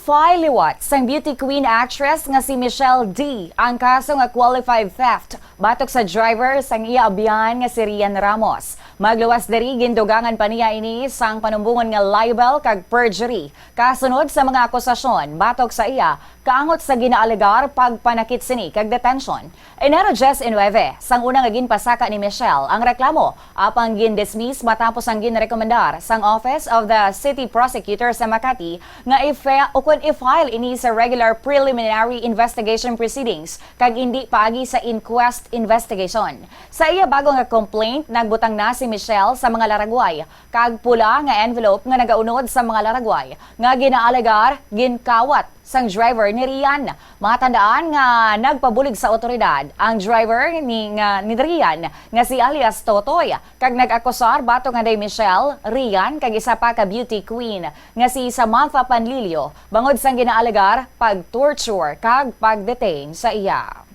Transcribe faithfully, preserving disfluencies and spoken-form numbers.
Ginfile liwat sang beauty queen actress nga si Michelle D ang kaso nga qualified theft batok sa driver sang iya abyan nga si Rian Ramos. Magluwas diri, gindugangan pa niya ini sang panumbongon nga libel kag perjury kasunod sa mga akusasyon batok sa iya kaangot sa ginaalegar pagpanakit sini kag detention. Enero diecinuebe, sang una nga ginpasaka ni Michelle ang reklamo, apang gindismiss matapos ang ginrekomendar sang Office of the City Prosecutor sa Makati nga ife-, ukon i-file ini sa regular preliminary investigation proceedings kag indi paagi sa inquest investigation. Sa iya bago nga complaint, nagbutang na si Michelle sa mga laragway kag pula nga envelope nga nagaunod sa mga laragway nga ginaalegar ginkawat sang driver ni Rian. Matandaan nga nagpabulig sa awtoridad ang driver ni, nga, ni Rian nga si alias Totoy, kag nag-akusar batok kanday Michelle, Rian, kag isa pa ka beauty queen nga si Samantha Panlilio bangod sang ginaalegar pag-torture kag pag-detain sa iya.